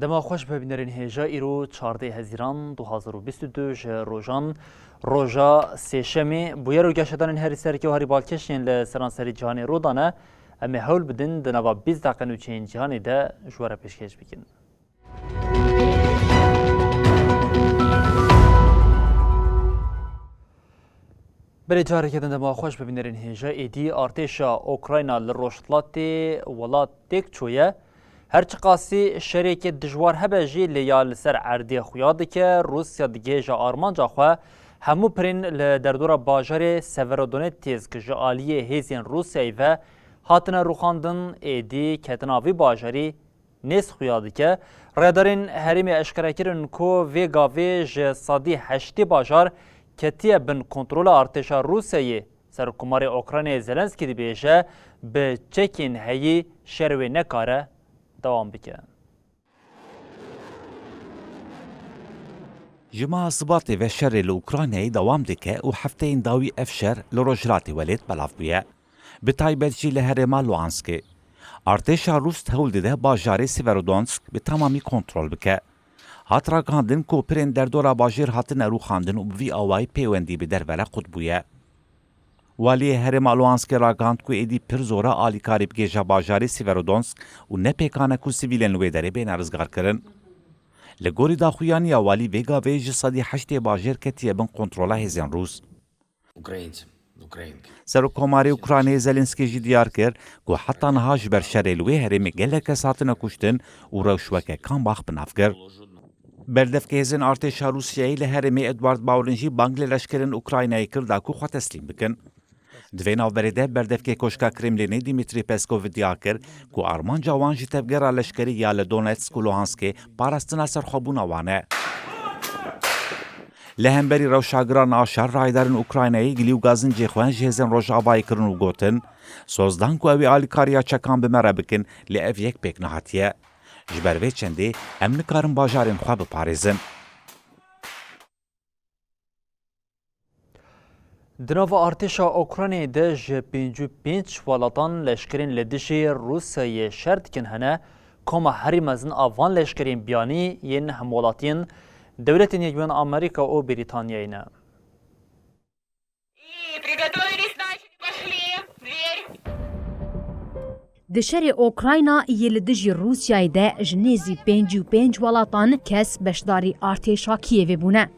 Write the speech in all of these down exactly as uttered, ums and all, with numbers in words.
Dema xweş be bînerên hêja, îro çardeh Hezîran du hazar û bîst û du ji rojan roja sêşemê bûyer û geşedanên herî sereke û herî balkêş yên li seranserî cîhanê rû dane. Em ê hewl bidin di nava bîst deqe nûçeyên cîhanê de ji we re pêşkêş bikin. Berê careke din dema xweş be bînerên hêja, êdî artêşa Ukrayna li rojhilatê welat têk çûye. Her çiqasî şerêkê dijwar hebe jî, lê ya li ser erdê xuya dike, Rûsya digihêje armanca xwe. Hemû pirên li derdora bajarê Severodonetsk ji aliyê hêzên Rûsyayê ve hatine rûxandin, êdî ketina vî bajarî nêz xuya dike. Rêdarên herêmê eşkere kirin ku vê gavê ji sedî heştê bajar ketiye bin kontrola artêşa Rûsyayê. Serokkomarê Ukraynayê Zelenskî dibêje, bi çekên heyî şer wê nekare dewam bike. Ji meha Sibatê ve şerê li Ukraynayê dewam dike û hefteyên dawî ev şer li Rojhilatê Welêt belav bûye. Bi taybet jî li herêma Luhanskê. Artêşa Rûs hewl dide bajarê Severodonetsk bi temamî kontrol bike. Hat ragihandin ku pirên derdora bajêr hatine rûxandin û bi vî awayî pêwendî bi derve re qut bûye. Waliyê herêma Luhanskê ragihand ku êdî pir zor e alîkarî bigihêje bajarê Severodonetsk û ne pêkan e ku sivîlên li wê derê bêne rizgarkirin. Li gorî daxuyaniya walî, vê gavê ji sedî heştê bajêr ketiye bin kontrola hêzên Rûs. Українці, українки. Serokkomarê Ukraynayê Zelenskî jî diyar kir ku heta niha ji ber şerê li wê herêmê gelek kes hatine kuştin û rewş weke Kambach bi nav kir. Berdevkê hêzên artêşa Rûsyayê li herêmê Eduard Baurin jî bang li leşkerên Ukraynayê kir da ku xwe teslîm bikin. Di vê navberê de berdevkê Koşka Kremlînê Dmitry Peskov diyar kir ku armanca wan ji tevgera leşkerî ya li Donetsk û Luhanskê parastina serxwebûna wan e. Li hemberî rewşa giran a şer, raydarên Ukraynayê gilî û gazincê xwe ji hêzên Rojavayê kirin û gotin, soz dan ku ew ê alîkariya çekan bi me re bikin, lê ev yek pêk nehatiye. Ji ber vê çendê em nikarin bajarên xwe biparêzin. Di nava artêşa Ukraynayê de ji pêncî û pênc welatan leşkerên li dijî Rûsyayê şer dikin hene. Koma herî mezin a van leşkerên biyanî yên hemwelatiyên Dewletên Yekbûyî Amerîka û Brîtanyayê ne. И приготовились, начали, пошли. Дверь. Di şerê Ukrayna yê li dijî Rûsyayê de ji nêzî pêncî û pênc welatan kes beşdarî artêşa Kîevê bûne.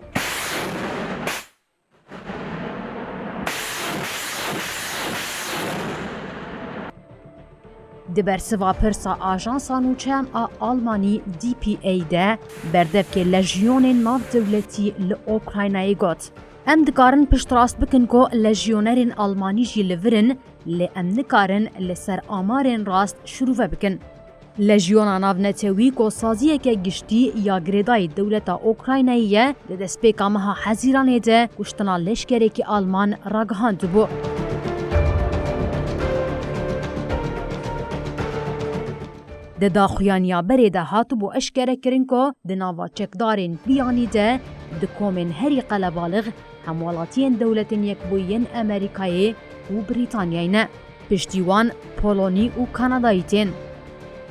Di bersiva pirsa ajansa nûçeyan a Almanî D P A de berdevkê lejyonên navdewletî li Ukraynayê got, em dikarin piştrast bikin ku lejyonerên Almanî jî li vir in, lê em nikarin li ser amarên rast şirove bikin. Lejyona navnetewî ku saziyeke giştî ya girêdayî dewleta Ukraynayê ye, di destpêka meha Hezîranê de kuştina leşkerekî Alman ragihandibû. Di daxuyaniya berê de hatibû eşkerekirin ku di nava çekdarên biyanî de di komên herî qelebalix hemwelatiyên Dewletên Yekbûyî yên Amerîkayê û Brîtanyayê ne. Piştî wan Polonî û Kanadayî tên.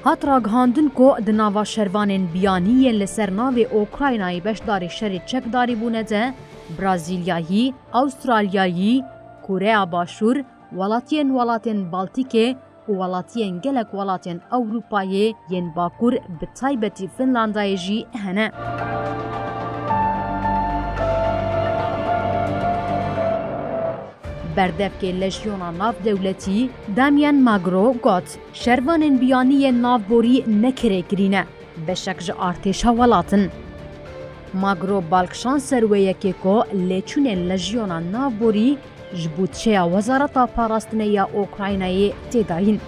Hat ragihandin ku di nava şervanên biyanî yên li ser navê Ukraynayê beşdarî şerê çekdarî bûne de Brazîlyayî, Awustralyayî, Koreya Başûr, welatiyên welatên Baltîkê û welatiyên gelek welatên Ewropayê yên Bakur, bi taybetî Finlandayê jî hene. Berdevkê Lejyona Navdewletî Damian Magro got, şervanên biyanî yên navborî ne kirêkirî ne, beşek ji artêşa welat in. Magro balkişand ser wê yekê ku lêçûnên Lejyona Navborî ji budçeya Wezareta Parastinê ya Ukraynayê tê dayîn.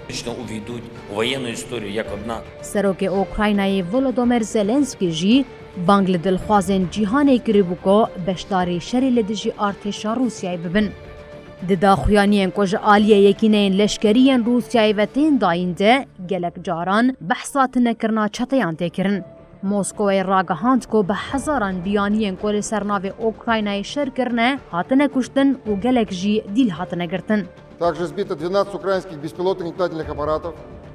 Точно увійдуть у воєнну історію як одна. Serokê Ukraynayê Volodymyr Zelenskî jî bang li dilxwazên cîhanê kiribû ku beşdarî şerê li dijî artêşa Rûsyayê bibin. Di daxuyaniyên ku ji aliyê yekîneyên leşkerî yên Rûsyayê ve tên dayîn de gelek caran behsa tunekirina çeteyan tê kirin. Moskowayê ragihand ku bi hezaran biyaniyên ku li ser navê Ukraynayê şer kirine hatine kuştin û gelek jî dîl hatine girtin. Также сбито двенадцать украинских беспилотных летательных аппаратов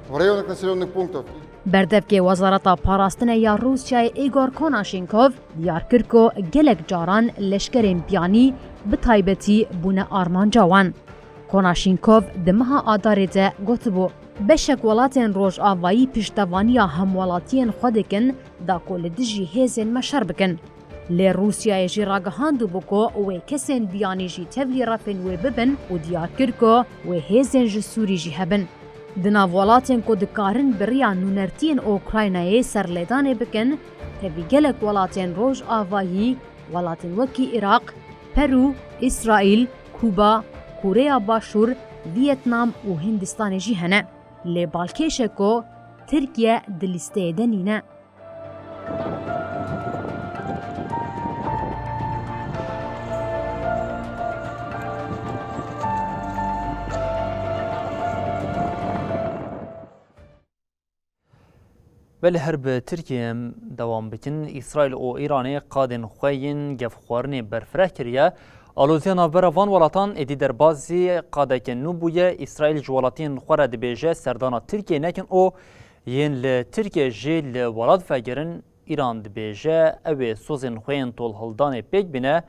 в районах населённых пунктов. Berdevkê Wezareta Parastinê ya Rûsyayê Igor Konashenkov diyar kir ku gelek caran leşkerên biyanî bi taybetî bûne armanca wan. Konashenkov di meha Adarê de gotibû, beşek welatên Rojavayî piştevaniya hemwelatiyên xwe dikin da ku li dijî hêzên me şer bikin. Lê Rûsyayê jî ragihandibû ku wê kesên biyanî jî tevlî refên wê bibin û diyar kir ku wê hêzên ji Sûrî jî hebin. Di nav welatên ku dikarin bi riya nûnertiyên Ukraynayê serlêdanê bikin, tevî gelek welatên Rojavayî, welatên wekî Iraq, Peru, Îsraîl, Kuba, Koreya Başûr, Viyetnam û Hindistanê jî hene. Lê balkêş e ku Tirkiye di lîsteyê de nîne. Belê, her bi Tirkiyê em dewam bikin. Îsraîl û Îranê qadên xwe yên gefxwarinê berfireh kiriye. Aloziya navbera van welatan êdî derbazî qadeke nû bûye. Îsraîl ji welatiyên xwe re dibêje serdana Tirkiyê nekin û yên li Tirkiyê jî li welat vegerin. Îran dibêje ew ê sozên xwe yên tolhildanê pêk bîne.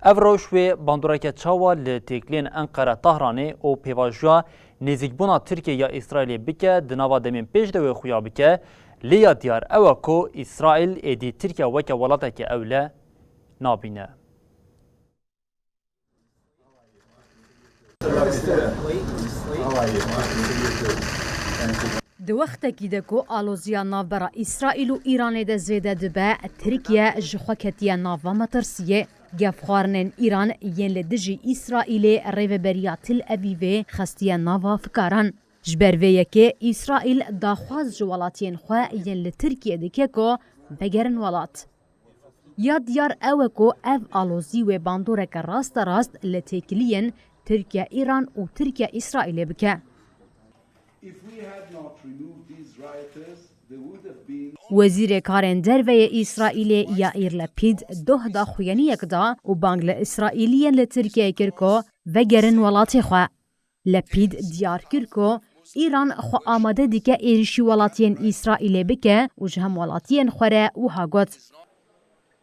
Ev rewş wê bandoreke çawa li têkiliyên Enqere Tahranê û pêvajoya nêzîkbûna Tirkiye ya Îsraîlê bike, di nava demên pêş de wê xuya bike, lê ya diyar ew e ku Îsraîl êdî Tirkiye weke welateke ewle nabîne. Di wextekî de ku aloziya navbera Îsraîl û Îranê de zêde dibe, Tirkiye ji xwe ketiye nava metirsiyê. Gefxwarinên Îran yên li dijî Îsraîlê rêveberiya Til Evîvê xestiye nava fikaran. Ji ber vê yekê Îsraîl daxwaz ji welatiyên xwe yên li Tirkiye dike ku vegerin welat. Ya diyar ew e ku ev alozî wê bandoreke rasterast li têkiliyên Tirkiye-Îran û Tirkiye-Îsraîlê bike. If we had not removed these rioters, there would have been Wezîrê Karên Derve yê Îsraîlê Yaîr Lepîd doh daxuyaniyek da û bang li Îsraîliyên li Tirkiyeyê kir ku vegerin welatê xwe. Lepîd diyar kir ku Îran xwe amade dike êrişî welatiyên Îsraîlê bike û ji hemwelatiyên xwe re wiha got,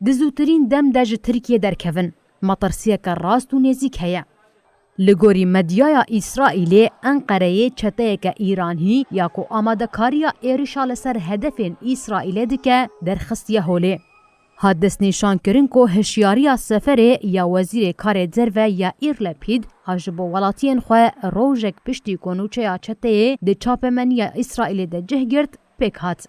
di zûtirîn dem de ji Tirkiyê derkevin. Metirsiyeke rast û nêzîk heye. Li gorî medyaya Îsraîlê, Enqereyê çeteyeke Îranî ya ku amadekariya êrişa li ser hedefên Îsraîlê dike, derxistiye holê. Hat destnîşankirin ku hişyariya seferê ya Wezîrê Karê Derve Yaîr Lepîd a ji bo welatiyên xwe rojek piştî ku nûçeya çeteyê di çapemeniya Îsraîlê de cih girt, pêk hat.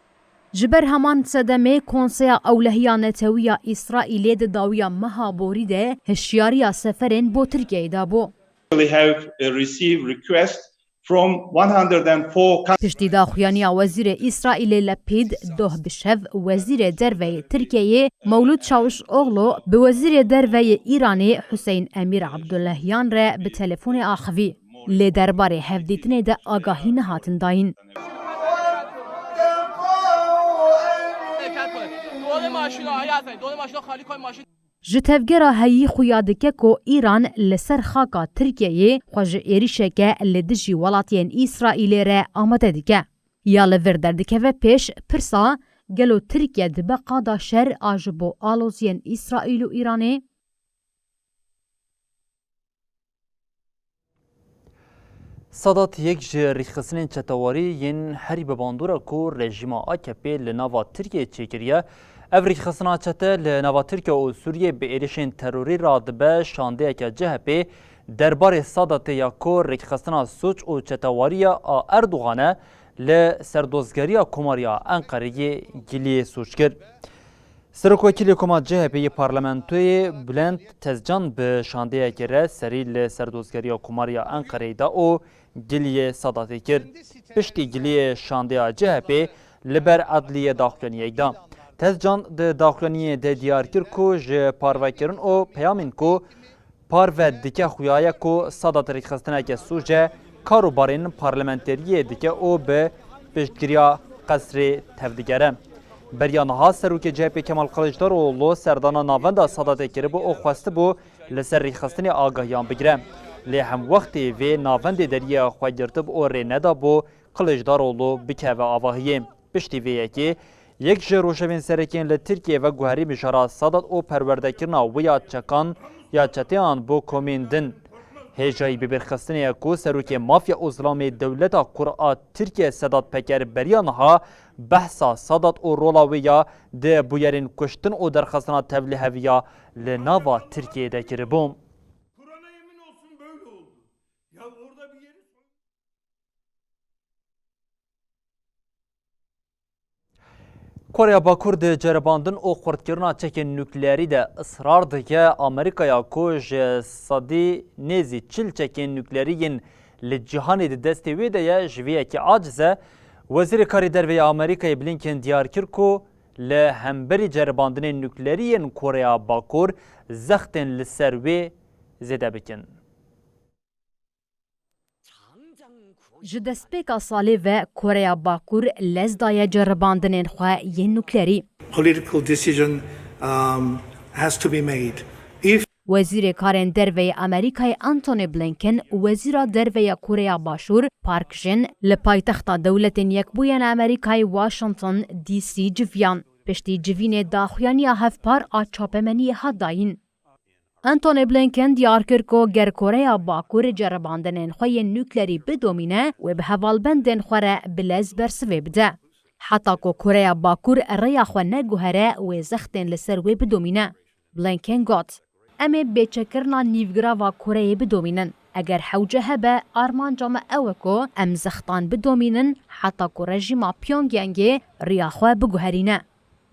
Ji ber heman sedemê Konseya Ewlehiya Netewî ya Îsraîlê di dawiya meha borî de hişyariya seferên bo Tirkiyeyê dabû. We have, uh, received requests from one hundred and four countries. Piştî daxuyaniya Wezîrê Îsraîlê Lepîd, doh bi şev Wezîrê Derve yê Tirkiyeyê Mewlûd Çavuşoglu bi Wezîrê Derve yê Îranê Huseyîn Emîr Abdullahyan re bi telefonê axivî. Lê derbarê hevdîtinê de agahî nehatin dayîn. Ji tevgera heyî xuya dike ku Îran li ser xaka Tirkiyeyê xwe ji êrişeke li dijî welatiyên Îsraîlê re amade dike. Ya li vir derdikeve pêş pirsa, gelo Tirkiye dibe qada şer a ji bo aloziyên Îsraîl û Îranê? Sadat yek ji rêxistinên çetewarî yên herî bi bandor e ku rejîma A K P li nava Tirkiyeyê çêkiriye. Ev rêxistina çete li nava Tirkiye û Sûriyê bi êrişên terorî radibe. Şandeyeke C H P derbarê Sadatê ya ku rêxistina sûc û çetewariya a Erdogan e, li serdozgeriya Komariya Enqereyê giliyê sûc kir. Serokwekîlê Koma C H P yê Parlamentoyê Bülent Tezcan bi şandeyekê re serî li serdozgeriya Komariya Enqereyê da û giliyê Sadatê kir. Piştî giliyê şandeya C H P li ber edliyê daxuyaniyek da. Tezcan di daxuyaniyê de diyar kir ku ji parvekirin û peyamên ku parve dike xuya ye ku Sadat rêxistineke sûc e, kar û barên parlamenteriyê dike û bi piştgiriya qesrê tevdigere. Beriya niha serokê C H P Kemal Kılıçdaroğlu serdana navenda Sadatê kiribû û xwestibû li ser rêxistinê agahiyan bigire. Lê hemwextê vê navendê deriyê xwe girtibû û rê nedabû Kılıçdaroğlu bikeve avahiyê. Piştî vê yekê, yek ji rojevên serekên li Tirkiyê veguherî mijara Sedat û perwerdekirina wê ya çekan ya çeteyan bo komên din. Hêjayî bibêrxistinê ye ku serokê mafya û zilamê dewleta kur a Tirkiye Sedat Peker beriya niha behsa Sedat û rola wê ya di bûyerên kuştin û derxistina tevliheviya li nava Tirkiyeyê de kiribû. Kur'an'a yemin olsun böyle oldu. Ya orada bir yeri Koreya Bakur di ceribandin û xurtkirina çekên nukleerî de israr dike. Amerîkaya ku ji sedî nêzî çil çekên nukleerî yên li cîhanê di destê wê de ye, ji vê yekê aciz e. Wezîrê Karê Derve ya Amerîkayê Blinken diyar kir ku li hemberî ceribandinên nukleerî yên Koreya Bakur zextên li ser wê zêde bikin. Ji destpêka salê ve Koreya Bakur lez daye ceribandinên xwe yên nuklerî. Political decision, um, has to be made. If Wezîrê Karên Derve yê Amerîkayê Antony Blinken û Wezîra Derve ya Koreya Başûr Park Jin li paytexta Dewletên Yekbûyên Amerîkayê Washington D C civiyan. Piştî civînê daxuyaniya hevpar a çapemeniyê hat dayîn. Antony Blinken diyar kir ku ger Koreya Bakur ceribandinên xwe yên nuklerî bidomîne, wê bi hevalbendên xwe re bi lez bersivê bide. Heta ku Koreya Bakur rêya xwe neguhere, wê zextên li ser wê bidomîne. Blinken got, Em ê bêçekirina nîvgirava Koreyê bidomînin. Eger hewce hebe, armanca me ew e ku em zextan bidomînin heta ku rejîma Pyongyangê rêya xwe biguherîne.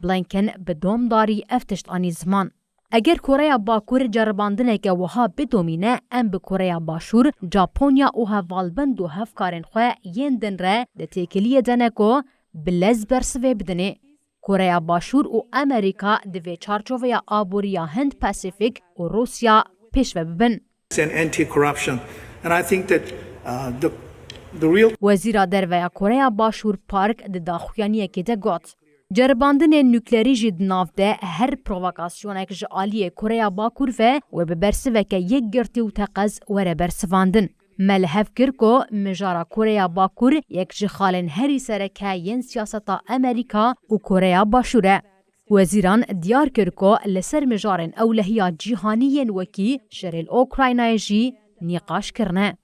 Blinken bi domdarî ev tişt anî ziman. Eger Koreya Bakur ceribandineke wiha bidomîne, em bi Koreya Başûr, Japonya û hevalbend û hevkarên xwe yên din re di têkiliyê de ne ku bi lez bersivê bidinê. Koreya Başûr û Amerîka di vê çarçoveya aboriya Hind Pasifik û Rûsya pêş ve bibin. An anti-corruption. And I think that, uh, the, the real Wezîra Derve ya Koreya Başûr Park di daxuyaniyekê de got, Ceribandinên nuklerî jî di nav de her provokasyonek ji aliyê Koreya Bakur ve wê bi bersiveke yekgirtî û teqez were bersivandin. Me li hev kir ku mijara Koreya Bakur yek ji xalên herî sereke yên siyaseta Amerîka û Koreya Başûr e. Wezîran diyar kir ku li ser mijarên ewlehiya cîhanî yên wekî şerê li Ukraynayê jî nîqaş kirine.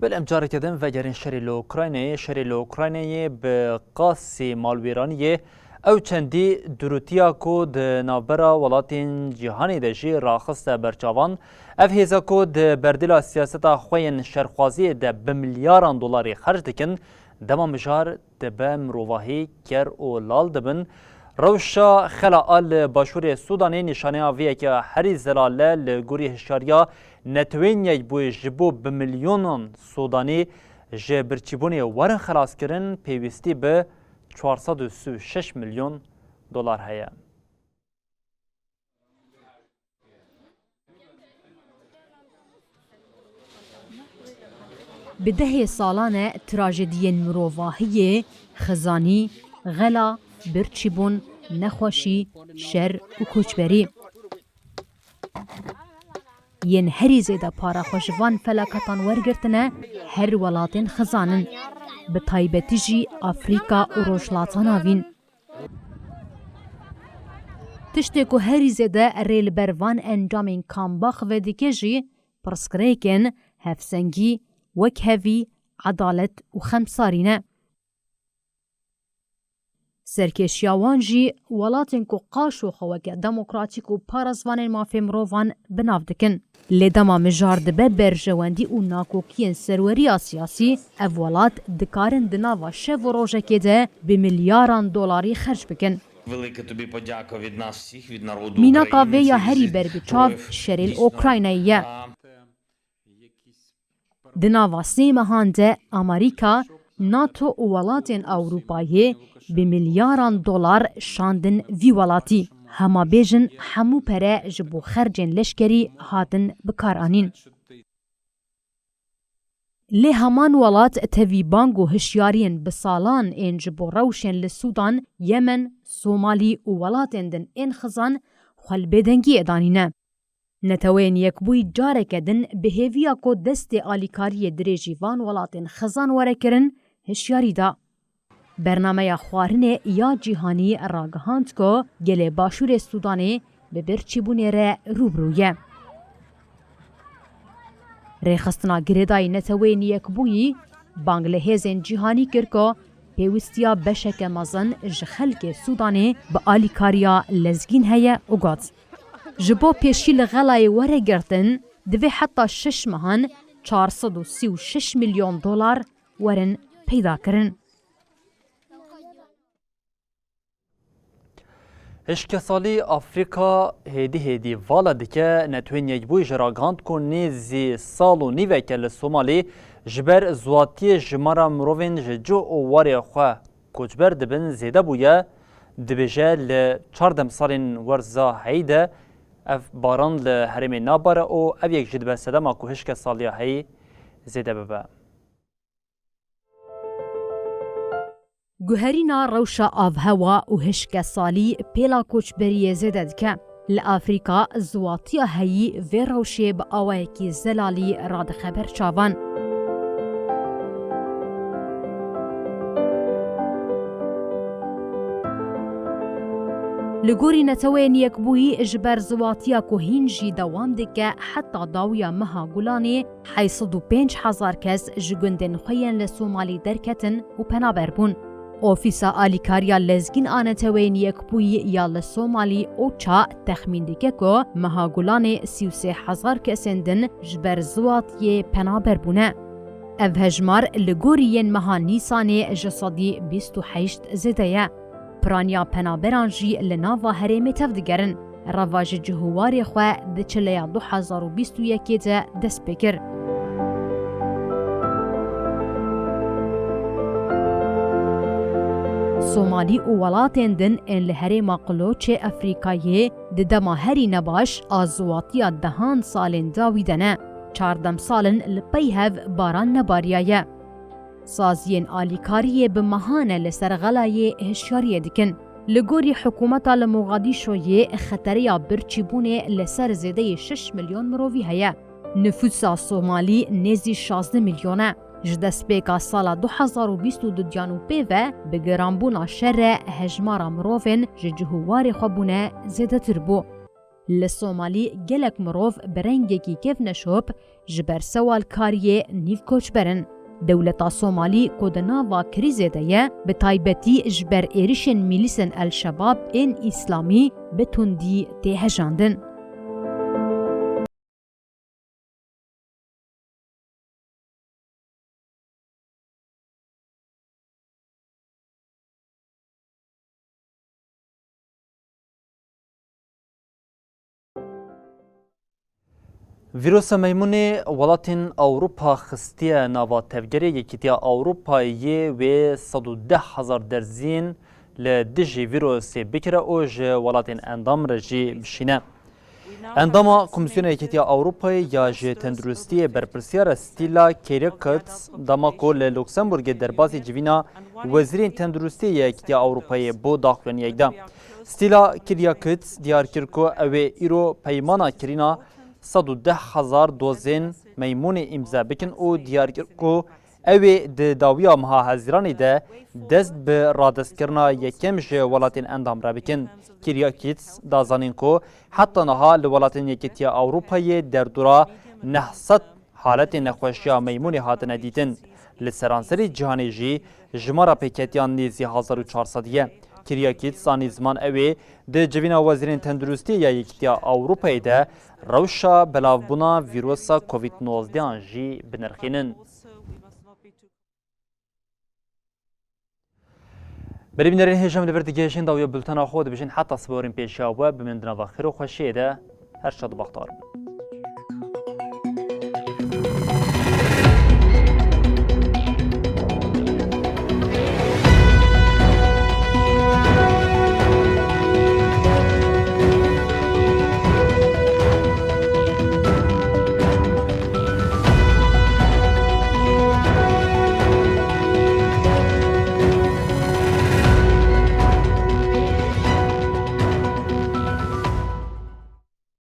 Belê, em careke din vegerên şerê li Ukraynayê. Şerê li Ukraynayê bi qasî malwêraniyê ew çendî durûtiya ku di navbera welatên cîhanê de jî raxiste ber çavan. Ev hêza ku di berdêla siyaseta xwe yên şerxwaziyê de bi milyaran dolarî xerc dikin, dema mijar dibe mirovahî, ker û lal dibin. Rewşa xela a li başûrê Sûdanê nîşaneya vê yeke herî zelal e. Li gorî hişyariya Neteweyên Yekbûyî, ji bo bi milyonan Sûdanî ji birçîbûnê werin xelaskirin, pêwîstî bi çar sed û sî û şeş milyon dolar heye. Bi dehê salan e trajediyên mirovahiyê, xizanî, xela, birçîbûn, nexweşî, şer û koçberî yên herî zêde para xwe ji van felaketan wergirtine her welatên xizan in, bi taybetî jî Afrîka û Rojhilata Navîn. Tiştê ku herî zêde rê li ber van encamên kambakh vedike jî pirsgirêkên hevsengî, wekhevî, edalet û xemsarî ne. Serkêşiya wan jî welatên ku qaşo xwe weke demokratîk û parêzvanên mafê mirovan bi nav dikin. Lê dema mijar dibe berjewendî û nakokiyên serweriya siyasî, ev welat dikarin di nava şev û rojekê de bi milyaran dolarî xerc bikin. Велике тобі подяка від нас всіх, від народу України. Mînaka vê ya herî ber bi çav şerê li Ukraynayê ye. Di nava sê mehan de Amerîka, NATO û welatên Ewropayê bi milyaran dolar şandin vî welatî. Hema bêjin hemû pere ji bo xercên leşkerî hatin bikaranîn. Lê heman welat tevî bang û hişyariyên bi salan ên ji bo rewşên li Sûdan, Yemen, Somalî û welatên din ên xizan xwe li bêdengiyê danîne. Neteweyên Yekbûyî careke din bi hêviya ku destê alîkariyê dirêjî van welatên xizan were kirin, hişyarî da. Bernameya xwarinê ya cîhanî ragihand ku gelê Başûrê Sûdanê bi birçîbûnê re rû bi rû ye. Rêxistina girêdayî Neteweyên Yekbûyî bang li hêzên cîhanî kir ku pêwîstiya beşeke mezin ji xelkê Sûdanê bi alîkariya lezgîn heye û got, ji bo pêşî li xelayê were girtin, divê heta şeş mehan çar sed û sî û şeş milyon dolar werin peyda kirin. Hişkesalî Afrîka hêdî hêdî vala dike. Netewên Yekbûyî jî ragihand ku nêzî sal û nîveke li Somalî ji ber ziwatiyê jimara mirovên ji cih û warê xwe koçber dibin zêde bûye. Dibêje li çar demsalên werza heyî de ev baran li herêmê nabare û ev yek jî dibe sedema ku hişkesaliya heyî zêde bibe. Guherîna rewşa avhewa û hişkesalî pêla koçberiyê zêde dike. Li Afrîka ziwatiya heyî vê rewşê bi awayekî zelalî radixe ber çavan. Li gorî Neteweyên Yekbûyî, ji ber ziwatiya ku hîn jî dewam dike, heta dawiya meha Gulanê, heyt sed û pênc hezar kes ji gundên xwe yên li Somalî derketin û penaber bûn. Ofîsa Alîkariya Lezgîn a Neteweyên Yekbûyî ya li Somalî, OCHA, texmîn dike ku meha Gulanê sî û sê hezar kesên din ji ber ziwatiyê penaber bûne. Ev hejmar li gorî yên meha Nîsanê ji sedî bîst û heşt zêde ye. Piraniya penaberan jî li nava herêmê tevdigerin. Reva ji cih û warê xwe di çileya du hezar û bîst û yekê de dest pê kir. Somalî û welatên din ên li herêma Qiloçê Efrîkayê di dema herî nebaş a ziwatiya dehan salên dawî de ne. Çar demsal in li pey hev baran nebariyaye. Saziyên alîkariyê bi mehan e li ser xelayê hişyariyê dikin. Li gorî hikûmeta li Mogadîşoyê, xetereya birçîbûnê li ser zêdeyê şeş milyon mirovî heye. Nifûsa Somalî nêzî şazdeh milyon e. Ji destpêka sala du hezar û bîst û duyan û pê ve bi giranbûna şer re hejmara mirovên ji cih û warê xwe bûne zêdetir bû. Li Somalî gelek mirov bi rengekî kevneşop ji ber sewalkariyê nîv koçber in. Dewleta Somalî ku di nava krîzê de ye, bi taybetî ji ber êrişên mîlîsên El-Şebab ên Îslamî bi tundî tê hejandin. Vîrusa meymunê welatên Ewropa xistiye nava tevgerê. Yekîtiya Ewropayê yê wê sed û deh hezar derzîn li dijî vîrusê bikire û ji welatên endam re jî bişîne. Endama Komîsyona Yekîtiya Ewropayê ya ji tenduristiyê berpirsiyar e Stella Kyriacou, dema ku li Luxemburgê derbasî civîna wezîrên tenduristiyê ya Yekîtiya Ewropayê bû, daxuyaniyek da. Stella Kyriacou diyar kir ku ew ê îro peymana kirîna sed û deh hezar dozên meymunê îmze bikin û diyar kir ku ew ê di dawiya meha Hezîranê de dest bi radestkirina yekem ji welatên endam re bikin. Kyriacou da zanîn ku heta niha li welatên Yekîtiya Ewropayê derdora neh sed haletên nexweşiya meymunê hatine dîtin. Li seranserê cîhanê jî jimara pêketiyan nêzî hezar û çar sed ye. Kyriacou anî ziman ew ê di civîna wezîrên tenduristiyê ya Yekîtiya Ewropayê de rewşa belavbûna vîrusa Covid nozdeh an jî binirxînin. Belê bînerên hêja, em li vir digihêjin dawiya bultena xwe, dibêjin heta siborên pêşiya we bimînin di nava xêr û xweşiyê de. Her şad û bextewar bin.